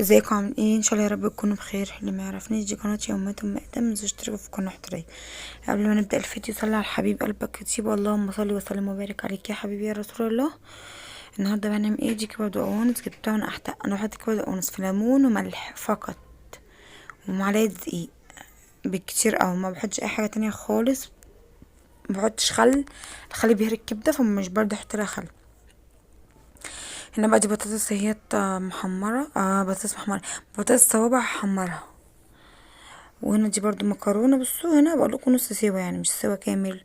ازيكم عاملين ايه؟ ان شاء الله يا رب تكونوا بخير. اللي ما يعرفنيش دي قناة يوميات ام ادم، متنسوش تشتركوا في القناة وحطوا like. قبل ما نبدا الفيديو صلي على الحبيب قلبك يطيب، اللهم صل وسلم وبارك عليك يا حبيبي يا رسول الله. النهارده بقى هنعمل ايه؟ دي كبد وقوانص جبتها من احت، انا بحط كبد وقوانص في ليمون وملح فقط ومعلقة دقيق بالكتير، او ما بحطش اي حاجة تانية خالص. ما بحطش خل، الخل بيهري الكبده فمش برضه احط لها خل. هنا بقى دي بطاطس اهي محمرة، بطاطس محمرة، بطاطس صوابع هحمرها. وهنا دي برضو مكرونه، بصوا هنا بقول لكم نص سوا يعني مش سوا كامل،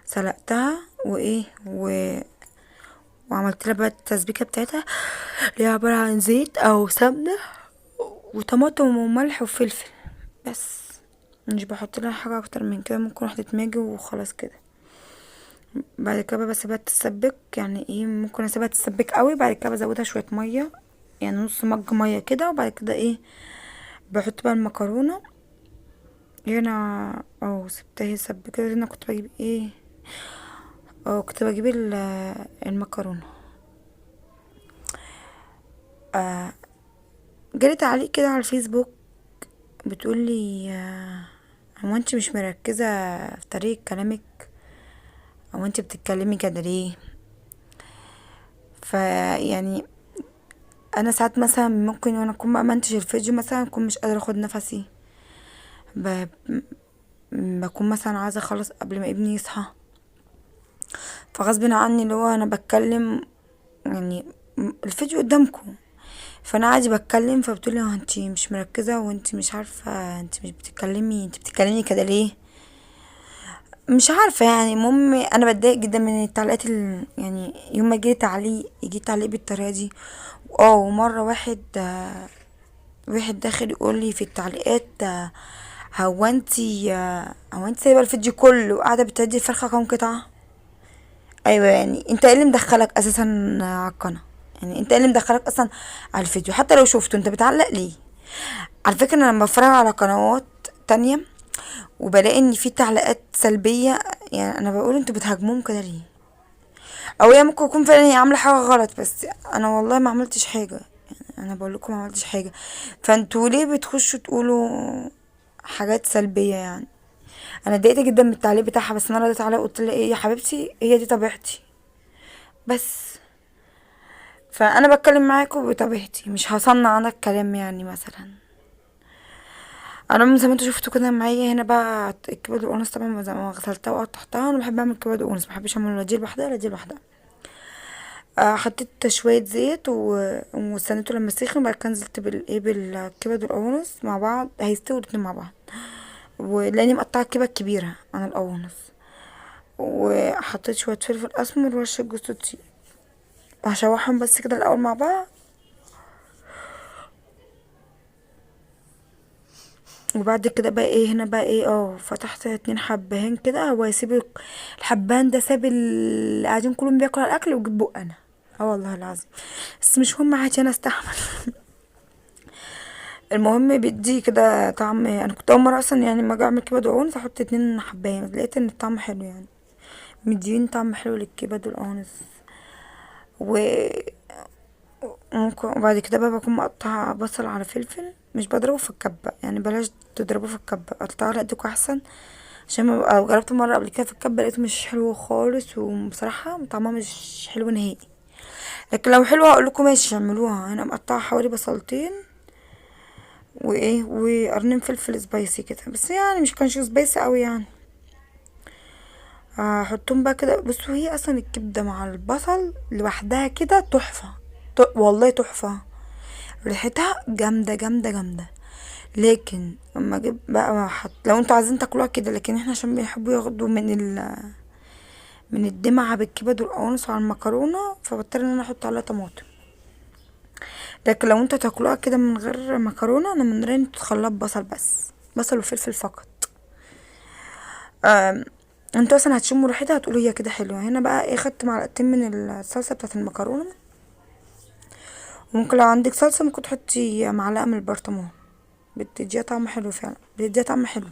سلقتها وايه وعملت لها بقى التسبيكه بتاعتها اللي هي عبارة عن زيت او سمنه وطماطم وملح وفلفل بس، مش بحط لها حاجة اكتر من كده، ممكن واحدة ماجي وخلاص كده. بعد كده بقى بسيبها تتسبك، يعني ايه ممكن اسيبها تتسبك قوي، بعد كده بزودها شوية مية، يعني نص مج مية كده، وبعد كده ايه بحط بقى المكرونه هنا. سبتها هي سبكت. هنا كنت بجيب ايه، كنت بجيب المكرونه. جالي تعليق كده على الفيسبوك بتقولي هو انت مش مركزه في طريقه كلامك، او انت بتتكلمي كده ليه؟ فيعني انا ساعات مثلا ممكن وانا اكون بمنتج الفيديو مثلا اكون مش قادرة اخد نفسي، بكون مثلا عايزه اخلص قبل ما ابني يصحى، فغصب عني اللي هو انا بتكلم يعني الفيديو قدامكم، فانا عادي بتكلم، فبتقولي هو انت مش مركزه وانت مش عارفه انت مش بتتكلمي، انت بتتكلمي كده ليه؟ مش عارفه يعني. المهم انا بتضايق جدا من التعليقات يعني يوم ما يجي تعليق يجي تعليق بالطريقة دي. ومرة واحد داخل يقول لي في التعليقات، هو انت سايبه الفيديو كله وقاعدة بتعدي الفرخه كام قطعه؟ ايوه يعني انت ايه اللي مدخلك اساسا على القناة؟ يعني انت ايه اللي مدخلك اصلا على الفيديو؟ حتى لو شفته انت بتعلق ليه؟ على فكرة انا لما بتفرج على قنوات تانية وبلاقي ان في تعليقات سلبية، يعني انا بقول انتوا بتهاجموهم كده ليه؟ او هي ممكن يكون فعلا هي عامله حاجة غلط، بس انا والله ما عملتش حاجة، يعني انا بقول لكم ما عملتش حاجة، فانتوا ليه بتخشوا تقولوا حاجات سلبية؟ يعني انا اتضايقت جدا من التعليق بتاعها، بس انا رديت عليها وقلت لها ايه يا حبيبتي، هي دي طبيعتي بس، فانا بتكلم معاكم بطبيعتي، مش هصنع انا الكلام. يعني مثلا انا من زي ما انتوا شفتوا كده معايا هنا بقى الكبد والقونص، طبعا زي ما غسلتها وقطعتها، انا بحب اعمل كبد وقونص، ما بحبش اعمل لا دي لوحدها ولا دي لوحدها. حطيت شوية زيت واستنيته لما سخن، وبعد كده نزلت بالكبد والقوانص مع بعض، هيستووا الاتنين مع بعض، ولاني مقطعه الكبد كبيرة عن القوانص. وحطيت شوية فلفل اسمر ورشه جوز الطيب، وهشوحهم بس كده الاول مع بعض. وبعد كده بقى ايه هنا بقى ايه، فتحت 2 حبهان كده، هو يسيب الحبهان ده ساب اللي قاعدين كلهم بياكلوا على الاكل وجيب بق انا، والله العظيم، بس مش هم عادي انا استحمل. المهم بيدي كده طعم. انا كنت اول مرة اصلا يعني لما اجي اعمل كبد وقوانص احط 2 حبهان، لقيت ان الطعم حلو، يعني مدين طعم حلو للكبد والقوانص. وبعد كده بقى بكون مقطعه بصل على فلفل، مش بضربه في الكبه، يعني بلاش تضربه في الكبه، قطعه على ايدكم احسن، عشان ما بقى جربت مرة قبل كده في الكبه لقيته مش حلو خالص، وبصراحة طعمها مش حلو نهائي. لكن لو حلو هقول لكم ماشي اعملوها. انا مقطعه حوالي بصلتين وقرنين فلفل سبايسي كده، بس يعني مش كانش سبايسي قوي يعني. هحطهم بقى كده. بصوا هي اصلا الكبده مع البصل لوحدها كده تحفة، والله تحفة، ريحتها جامدة جامدة جامدة. لكن اما اجيب بقى لو انتوا عايزين تاكلوها كده، لكن احنا عشان بيحبوا ياخدوا من الدمعة بالكبد والقوانص على المكرونه، فبضطر ان انا احط عليها طماطم. لكن لو انتوا تاكلوها كده من غير مكرونه، انا من رايي انتوا تخلوها ببصل بس، بصل وفلفل فقط. انتوا اصلا هتشموا ريحتها هتقولوا هي كده حلوة. هنا بقى ايه، خدت معلقتين من الصلصه بتاعت المكرونه، وممكن لو عندك صلصه ممكن تحطي معلقه من البرطمان، بتديها طعم حلو فعلا، بتديها طعم حلو.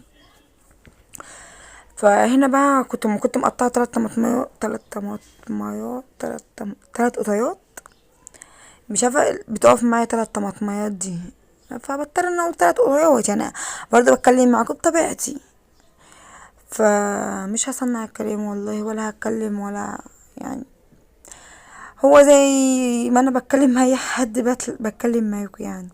فهنا بقى كنت مقطعه تلات طماطميات، تلات طماطميات، تلات طم-، تلات قطيات مش عارفه بتقف معايا 3 طماطميات دي، فبضطر ان اقول 3 قريات يعني، برضه بتكلم معاكم بطبيعتي، فمش هصنع الكلام والله، ولا هتكلم ولا يعني، هو زي ما انا بتكلم مع اي حد بتكلم معاكم يعني.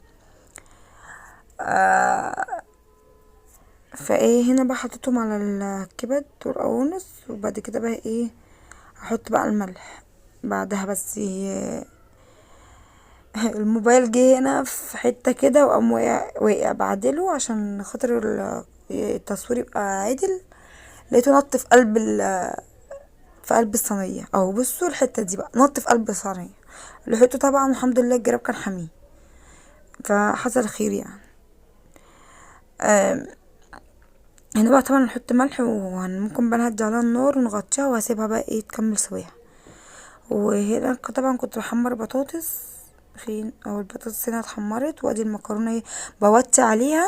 فايه هنا بقى حطيتهم على الكبد والقوانص، وبعد كده بقى ايه هحط بقى الملح بعدها. بس الموبايل جه هنا في حتة كده وقام واقع، بعدله عشان خاطر التصوير يبقى عدل، لقيته نط في قلب في قلب الصينية. اهو بصوا الحتة دي بقى نط في قلب الصينية، لحقته طبعا الحمد لله الجراب كان حامية، فحصل خير يعني. هنا بقى طبعا نحط ملح، وممكن بقى نهدي عليها النار ونغطيها وهسيبها بقى ايه تكمل سواها. وهنا طبعا كنت بحمر بطاطس، فين اهو البطاطس هنا اتحمرت، وادي المكرونه اهي بوطي عليها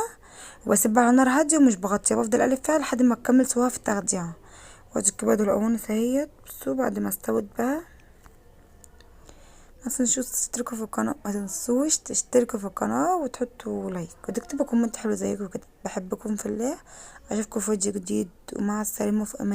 واسيبها على نار هادية ومش بغطيها، بفضل اقلب فيها لحد ما تكمل سواها في التغطية. وادي الكبد والقوانص اهيت. بصوا بعد ما استوت بقى، ما تنسوش تشتركوا في القناة، ما تنسوش تشتركوا في القناة وتحطوا like وتكتبوا comment حلو زيكم كده. بحبكم في الله، اشوفكم في فيديو جديد، ومع السلامة، في امان.